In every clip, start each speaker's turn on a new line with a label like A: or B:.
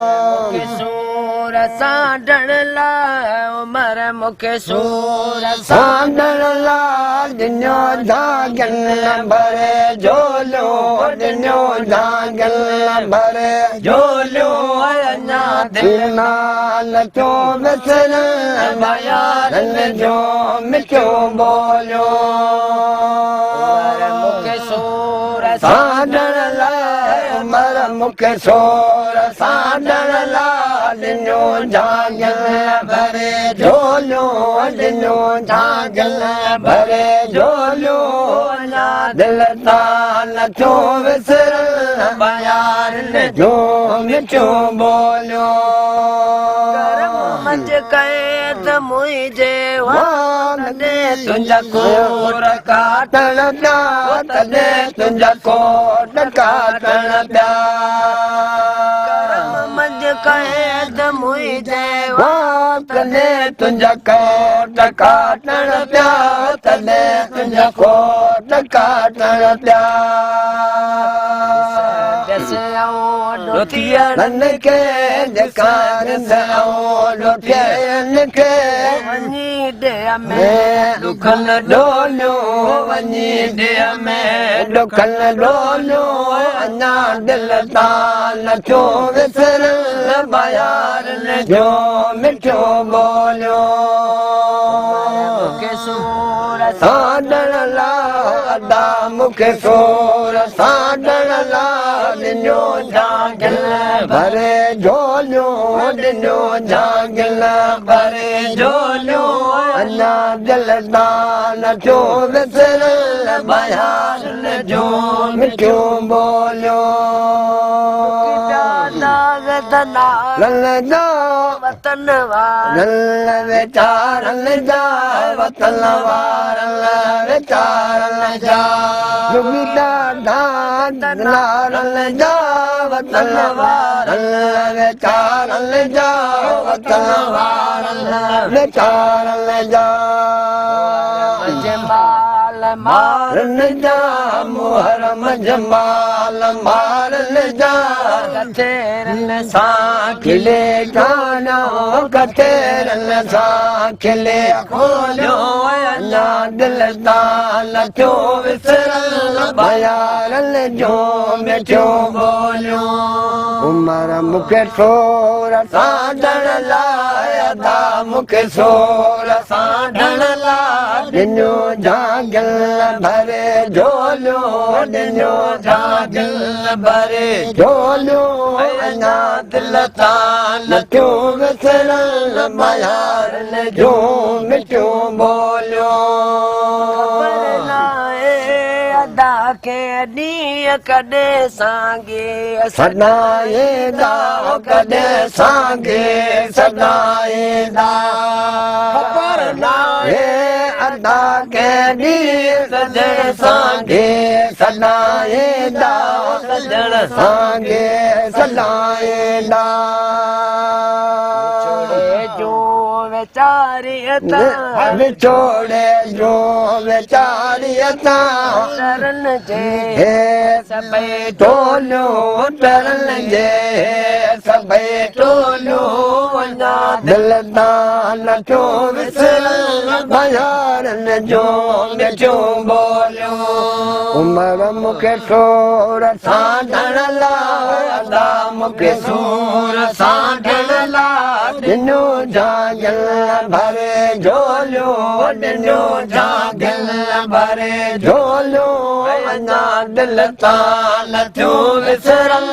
A: مونکي سور سانڍڻ لاء عمر مونکي سور
B: سانڍڻ لاء ڏنو ڌاڳن ڀري جهوليو ڏنو ڌاڳن ڀري
A: جهوليو اڃا دل
B: نال ٿو وسرن
A: ميارن
B: جو مٺو ٻوليو
A: عمر مونکي سور
B: سانڍڻ لاء عمر مونکي سور سانڍڻ لاء ڏنو جهاڳل ڀري جهوليو ڏنو جهاڳل ڀري جهوليو
A: اڃا
B: دل تان نٿو وسرن
A: ميارن
B: جو مٺو ٻوليو
A: ڪرم منجهه قيد منهنجي
B: وان
A: تڏهن تنهنجا ڪوٽ
B: ڪاٽڻ پيا تڏهن تنهنجا ڪوٽ ڪاٽڻ پيا
A: ڪرم منجهه قيد منهنجي
B: وان تڏهن تنهنجا ڪوٽ ڪاٽڻ پيا تڏهن تنهنجا ڪوٽ ڪاٽڻ پيا
A: ڏس آئون ڏوٿيئڙ
B: نن کي ڏيکاريندس آئون ڏوٿين کي
A: وڃي ڏيهه ۾
B: ۾ ڏکن ڏوليو وڃي ڏيهه ۾ ڏکن ڏوليو اڃا دل تان نٿو وسرن بيارن جو مٺو ٻوليو
A: مونکي سور
B: سانڍڻ لاء ادا مونکي سور سانڍڻ لاء ڏنو جهاڳل ڀري جهوليو ڏنو جهاڳل ڀري
A: جهوليو
B: اڃا دل تان نٿو وسرن بيارن جو مٺو ٻوليو
A: داغ دنا
B: رل جا
A: وطن وار
B: رل ويچارن جا وطن وارن ويچارن جا ڏاڍا جا وطن وارن ويچارن جا وطن وارن ويچارن جا
A: جمال مار
B: مارن جا محرم جمال مارن جا
A: ڪٿيرن
B: سان کلي گانو ڪٿيرن سان کلي
A: کوليو
B: اڃا دل تان نٿو وسرن بيارن جو مٺو
A: ٻوليو
B: عمر مونکي سور سانڍڻ لاء ادا مونکي سور
A: سانڍڻ لاء
B: ڏنو جهاڳل ڀري جهوليو ڏنو
A: جهاڳل ڀري
B: جهوليو
A: اڃا دل تان
B: نٿو وسرن بيارن جو مٺو ٻوليو
A: خبر ناهي ادا کي ڏينهن ڪڏهن سانگي
B: سدائيندا ڪڏهن سانگي سدائيندا
A: خبر ناهي
B: ادا ڪنهن ڏينهن
A: سڄڻ
B: سانگي سدائيندا
A: سڄڻ
B: سانگي سدائيندا
A: وڇوڙي جو ويچاري تان
B: وڇوڙي جو ويچاريءَ تان
A: ترن جي
B: هي
A: سڀئي
B: ٽوليو ترن جي سڀئي
A: ٽوليو اڃا
B: دل تان نٿو وسرن بيارن جو مٺو ٻوليو عمر مونکي سور سانڍڻ لاء ادا مونکي
A: سور سانڍڻ لاء
B: ڏنو جهاڳل ڀري جهوليو ڏنو
A: جهاڳل ڀري
B: جهوليو اڃا دل تان نٿو
A: وسرن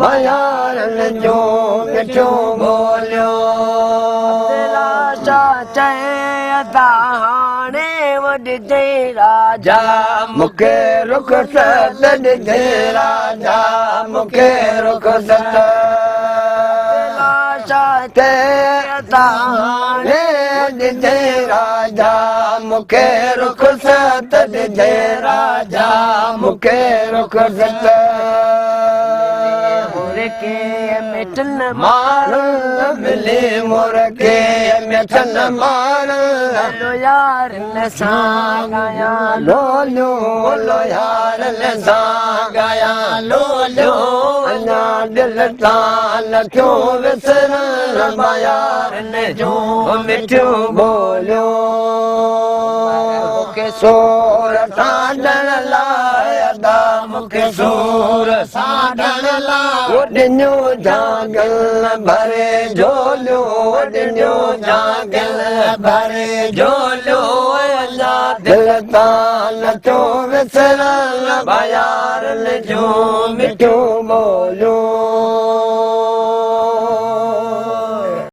B: بيارن جو مٺو ٻوليو
A: لاشا چئي ادا هاڻي وڏجي راجا
B: مونکي رخ ست ڏجي راجا مونکي رخ ست
A: لاشا
B: تي
A: ادا هاڻي
B: ڏجي راجا مونکي رخ ست ڏجي راجا مونکي رخ ست
A: هوري مرڪي مٺن
B: مارن، ملي مرڪي مٺن مارن.
A: يارن سان ڳايان
B: لوليون، يارن سان ڳايان لوليون. اڃا دل تان نٿيون وسرن يارن جون مٺيون ٻوليون.
A: مون کي
B: سور سانڍڻ لاءِ ادا، مون کي سور سانڍڻ لاءِ ڏنيون جاگل ڀري جهوليون، ڏنيون جاگل ڀري جهوليون. اڃا دل تان نٿو وسرن يارن جون مٺيون ٻوليون.